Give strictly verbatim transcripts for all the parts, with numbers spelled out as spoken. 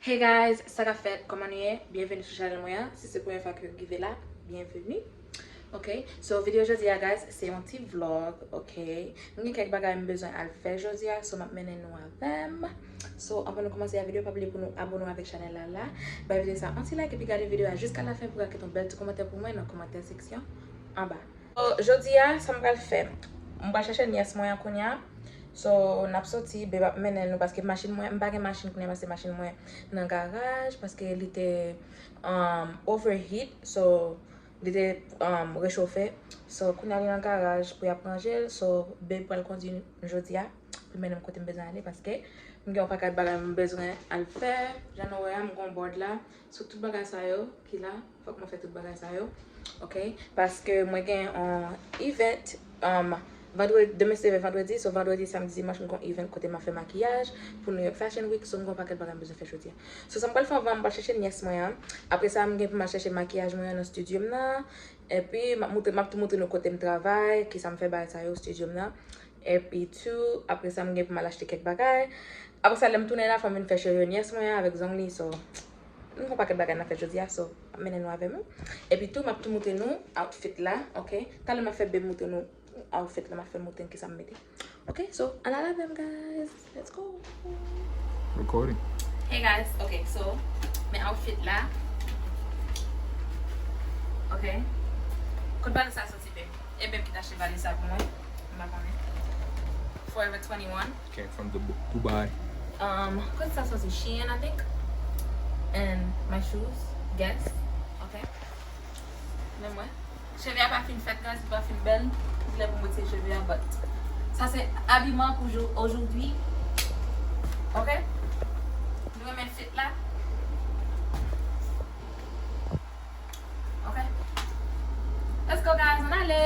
Hey guys, sa k ap fèt? Kòman nou ye? Byenveni sou chanèl mwen an. Si se premye fwa ke w rive la, byenveni. Ok, so videyo jodi a, guys, se yon ti vlog, ok? M gen kèk bagay m bezwen al fè jodi a, so m ap mennen nou avè m. So, anvan nou kòmanse a videyo, pa bliye pou nou abone avèk chanèl la la. Bay videyo sa yon ti like epi gade videyo a jiska lafen pou w ka kite yon bèl ti kòmantè pou mwen nan kòmantè seksyon anba. So, jodi a, sa m pral fè? M pral chèche nyès mwen an kounye a. So, n ap soti, babe ap mennen nou paske machin mwen, m pa gen machin kounye a paske machin mwen nan garaj paske li te, um, overheat. So, li te, um, rechofe. So, kounye a li nan garaj pou y ap ranje l. So, babe pral kondui jodi a pou l mennen m kote m bezwen ale paske m gen yon pakèt bagay m bezwen al fè. Jan nou wè a, m gen yon board la. So, tout bagay sa yo ki la, fòk mwen fè tout bagay sa yo. Ok? Paske mwen gen yon event, um, vandredi, demen se vandredi, so vandredi, samdi, dimanch, m gen yon event kote m ap fè makiyaj pou New York Fashion Week. So, m gen yon pakèt bagay m bezwen fè jodi a. So, sa m pral fè anvan, m pral chèche nyès mwen an. Apre sa, m gen pou m al chèche makiyaj mwen an nan estidyo m nan. Epi, m ap montre, m ap tou montre nou kote m travay, kisa m fè bagay sa yo, estidyo m nan. Epi tou, apre sa, m gen pou m al achte kèk bagay. Apre sa, lè m tounen la, fò m vin fè cheve nyès mwen an avèk zong li, so, m gen yon pakèt bagay n ap fè jodi a, so, ap mennen nou avè m wi. Epi tou, m ap tou montre nou outfit la, ok? Talè m ap fè babe montre nou outfit la, m ap fè l montre n kisa m mete. Ok, so, ann al avè m, guys. Let's go. Recording. Hey, guys. Ok, so, men outfit la. Ok. Kot valiz sa soti, babe? E babe ki t achte valiz sa pou mwen. M pa konnen. Forever twenty-one. Came from the Dubai. Um, kot sa soti? Shein, I think. And my shoes. Guess. Ok. Men mwen. Cheve a pa fin fèt, guys, li pa fin bèl. Li lè pou m retire cheve a, but sa se abiman pou jou, aujourd'hui. Ok? Nou renmen fit la? Ok. Let's go, guys, ann ale!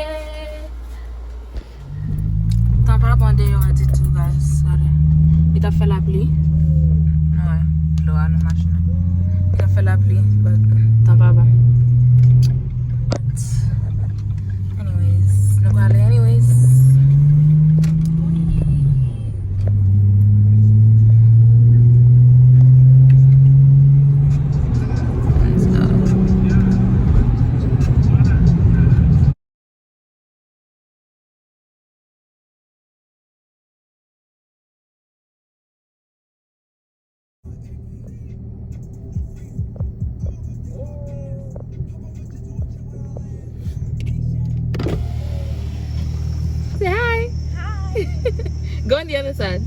Tan pa bon deyò a ditou, guys. Gade. Li t ap fè lapli. Nou wè dlo a nan machin nan. Li t ap fè lapli, but tan pa bon. But, anyways, nou prale anyways. Let's go. Say hi. Hi. Go on the other side.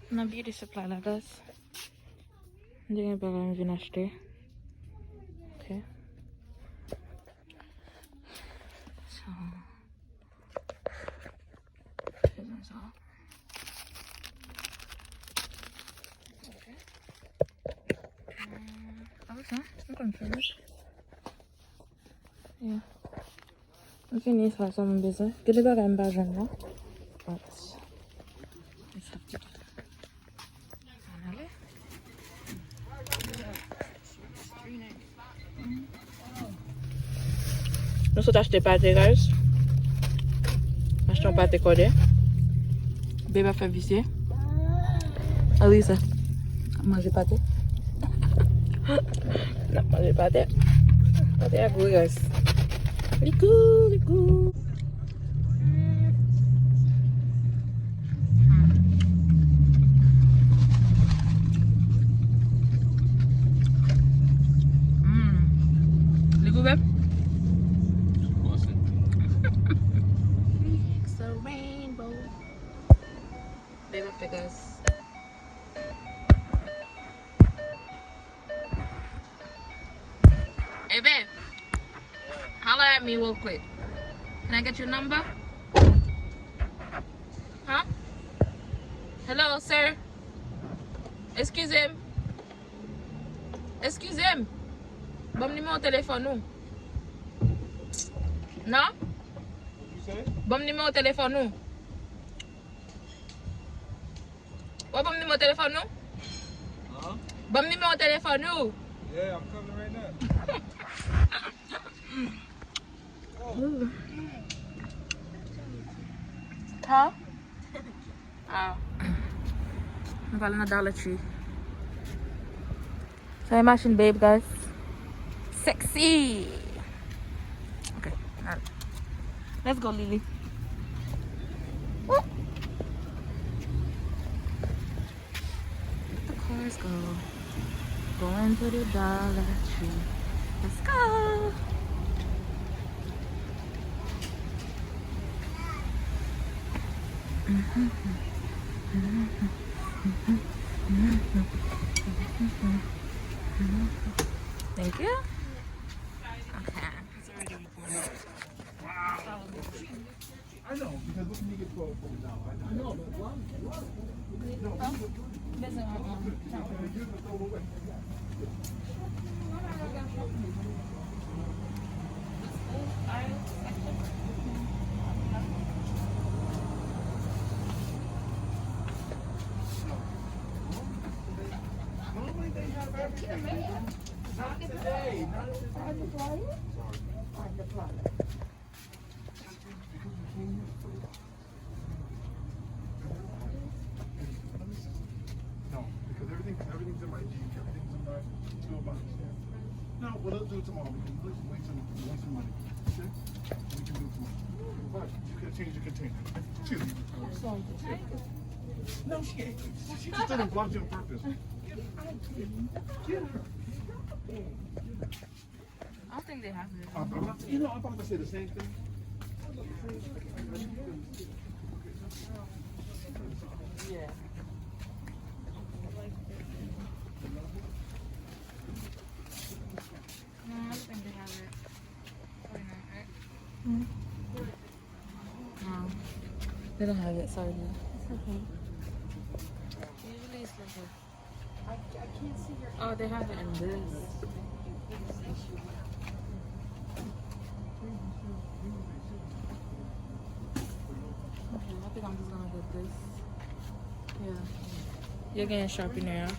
Nan beauty supply la, guys. M te gen bagay m vin achte. Ok. So, se konsa. Ok. Apre sa, m konn fè. Yeah. M fini sa, sa m bezwen. Gen de bagay m pa jwenn la. Oops. Ann ale. Nou sot achte pate, guys. Achte yon pate kòde. Babe ap fè visye. Alisa ap manje pate. N ap manje pate. Pate a gou, guys. Li gou, li gou. Mm. Li gou, babe? It's a rainbow. Babe ap fè gaz. Hey, babe. Holler at me real quick. Can I get your number? Huh? Hello, sir. Eskize m. Eskize m. Ban m nimewo telefòn ou. Non? Ban m nimewo telefòn ou. Ou ban m nimewo telefòn ou? Huh? Ban m nimewo telefòn ou. Yeah, I'm coming right now. Huh? Ah. Nou pral nan Dollar Tree. That machine, babe, guys. Sexy. Okay, all right. Let's go, Lily. Woo. Let the cars go. Going to the Dollar Tree. Let's go. Thank you. Okay. I know, because what can you get for, for now? I know. No, no, no. Normally they have everything. Not today. Not today. Sorry. No, because everything's, everything's in my Jeep, everything's in my toolbox. No, well, let's do it tomorrow because we need some, we need some money. Okay? We can do it tomorrow. But you gotta change the container. Two. No, she ain't. She just didn't block you on purpose. Get her. I don't think they have it. I'm, I'm not, you know, I'm about to say the same thing. Yeah. No, I don't think they have it. Probably not, right? No, they don't have it. Sorry, girl. It's okay. Usually it's like a Oh, they have it in this. Okay, I think I'm just gonna get this. Yeah. Yo gen sharpener an.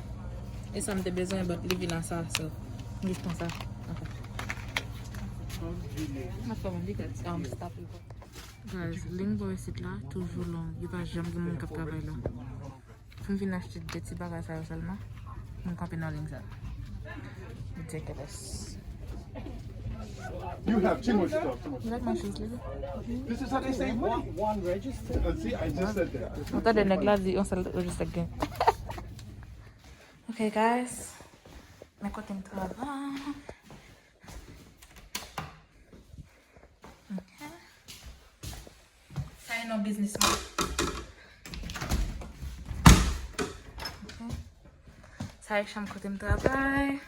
E sa m te bezwen, but li vin a sa, so. M jis pran sa. Okay. Mwen fè yon li gad, um, stop li. Guys, liy bò isit la toujou long. Yo pa janm gen moun k ap travay la. Pou m vin achte de ti bagay sa yo sèlman, pou m kanpe nan liy sa. Ridiculous. You have too much stuff, too much. You like my shoes, Lily? This is how they save money. One register. Uh, see, I just said that. Ou tande nèg la di yon sèl rejista gen. Okay, guys. Men kote m travay. Okay. Sa e non biznis mwen. Okay. Sa e chanm kote m travay.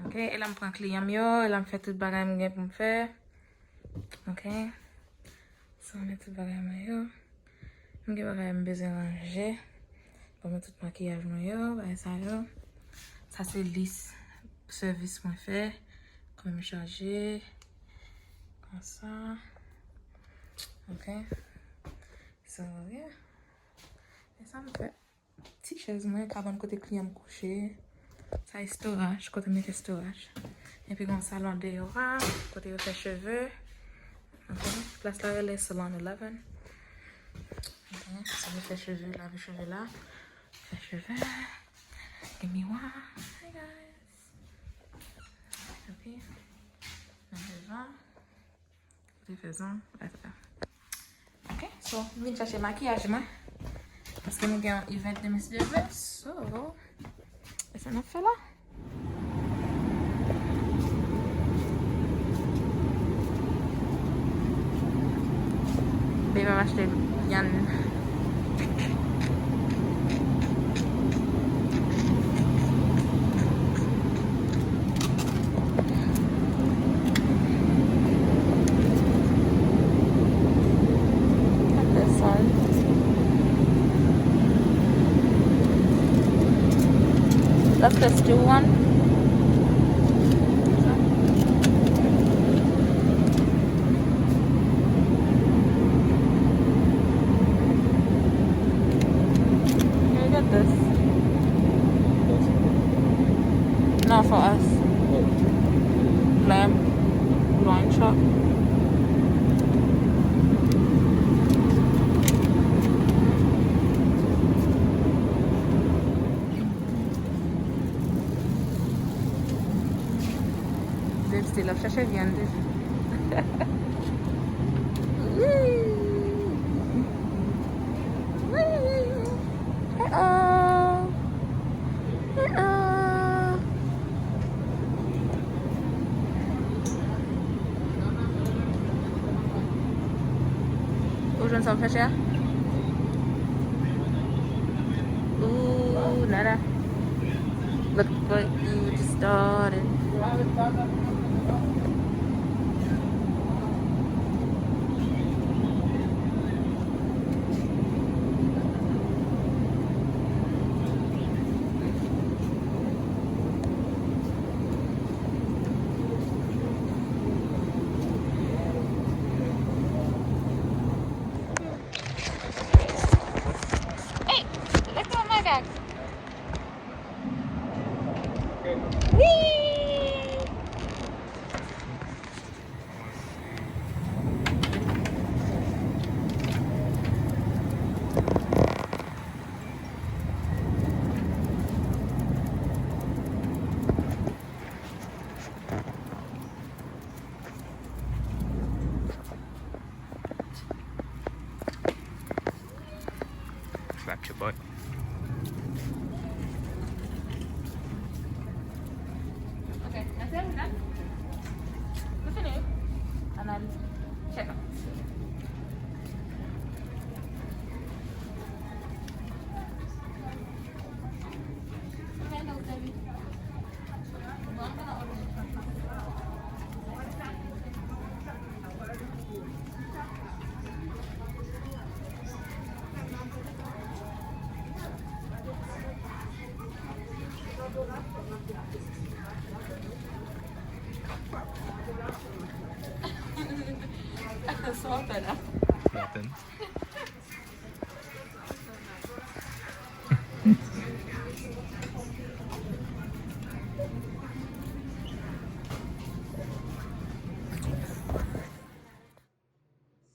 Okay, e la m pran kliyan m yo, e la m fè tout bagay m gen pou m fè. Okay. So, m met tout bagay mwen yo. M gen bagay m bezwen ranje. Ban mwen tout makiyaj mwen yo, bagay sa yo. Sa se lis sèvis mwen fè. Kòman m chaje. Konsa. Ok. So, yeah. E sa m fè. Ti chèz mwen, kabann kote kliyan m kouche. Sa e storage, kote m mete storage. Epi gen yon salon deyò a, kote yo fè cheve. Ok, plas la rele Salon eleven. Ok, so yo fè cheve, lave cheve la. Fè cheve. Gen miwa. Hey guys. Epi, nan devan. Kote fè zon, atata. Ok, so, m vin chache makiyaj mwen. Paske nou gen yon event demen, si Dye vle. So, e sa n ap fè la. Babe ap achte vyann. Gad sa. That's the stew one. Can you get this? No, for us. Lamb, loin chop. L ap chache vyann toujou. Wi. Wi. Uh-oh. Uh-oh. Ou jwenn sa w chache a? Ooh, Nana. Look what you just started. Hey, let go of my bag. Wee! Slap your butt. Okay, that's it, we're done. We finish. And then check out. Sa w fè la? Nothing.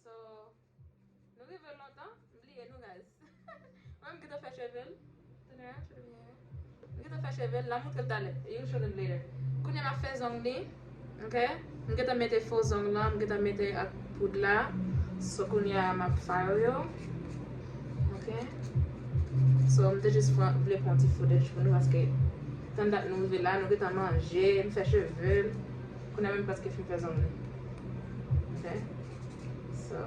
So, nou rive lontan, m bliye nou, guys. Mwen, m gentan fè cheve l. Tande a, cheve l. M gentan fè cheve l, l ap montre l talè. You'll show them later. Kounye a m ap fè zong li. Ok? M gentan mete fo zong lan, m gentan mete ak poud la. So, kounye a m ap file yo. Ok? So, m te jis pran, vle pran ti footage pou nou, paske tann dat nou rive la, nou gentan manje, m fè cheve l. Kounye a menm prèske fin fè zong li. Ok? So,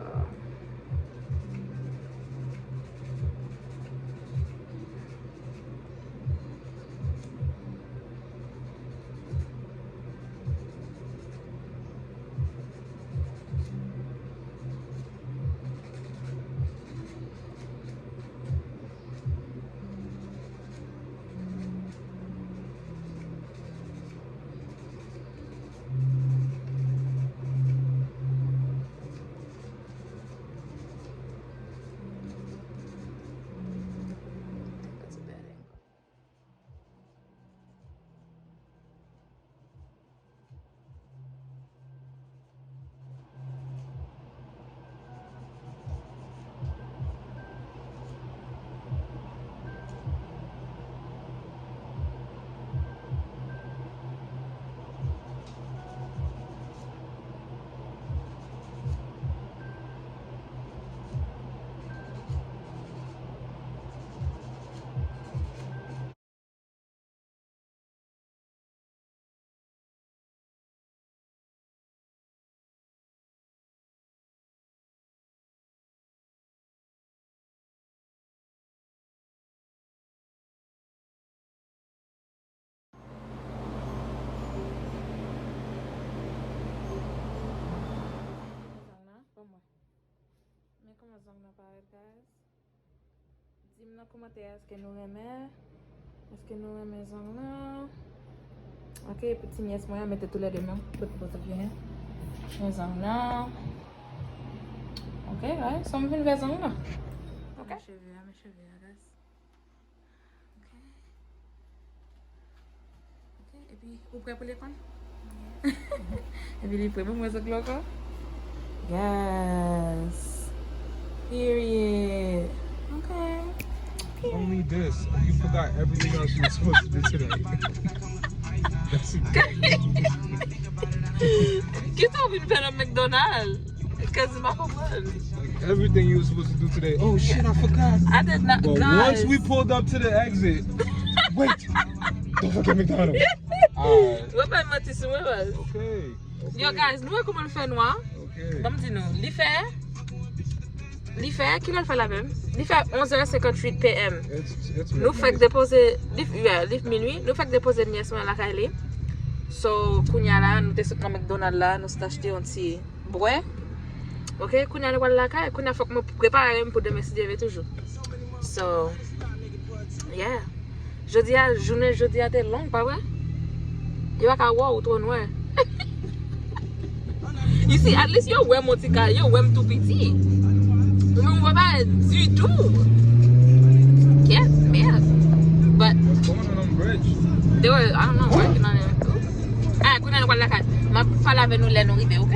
Zong nan, ban m wè. Men kòman zong nan parèt, guys. Di m nan kòmantè a, èske nou renmen? Èske nou renmen zong nan? Ok, epi ti nyès mwen an, mete toulède men kote poze byen. Men zong nan. Ok, guys, so m vin fè zong nan. Ok. Men cheve a, men cheve a, guys. Ok. Ok, epi, ou prè pou lekòl? Epi li prè pou mwen sot ankò? Yes. Period. Ok. Period. Only this. You forgot everything else you were supposed to do today. Kisa w vin fè nan McDonald's? Kaz m pa konprann. Everything you were supposed to do today. Oh shit, I forgot. I did not, But guys. Once we pulled up to the exit, wait, don't forget McDonald's. Alright. Mwen pa manti sou mwen, baz. Okay. Yo, guys, nou wè kòman l fè nwa? Okay. Ban m di nou, li fè, li fè, kilè l fè la menm? Li fè onz è senkanntuit p m. It's, it's Nou fèk depoze, li, yeah, li minwi, nou fèk depoze nyès mwen lakay li. So, kounye a la, nou te sot nan McDonald's la, nou sot achte yon ti bwè. Ok, kounye a nou pral lakay, kounye a fòk mwen prepare m pou demen si Dye vle toujou. So, yeah. Jodi a, jounen jodi a te long, pa vre? Yo pa ka wè w, ou twò nwè. You see, at least yo wè m yon ti ka, yo wè m tou piti. Mwen, mwen pa ditou. Kèt, mèd. But What's going on on bridge? they were, I don't know, working on it too. Ah, kounye a nou pral lakay. M ap pale avè nou lè nou rive, ok?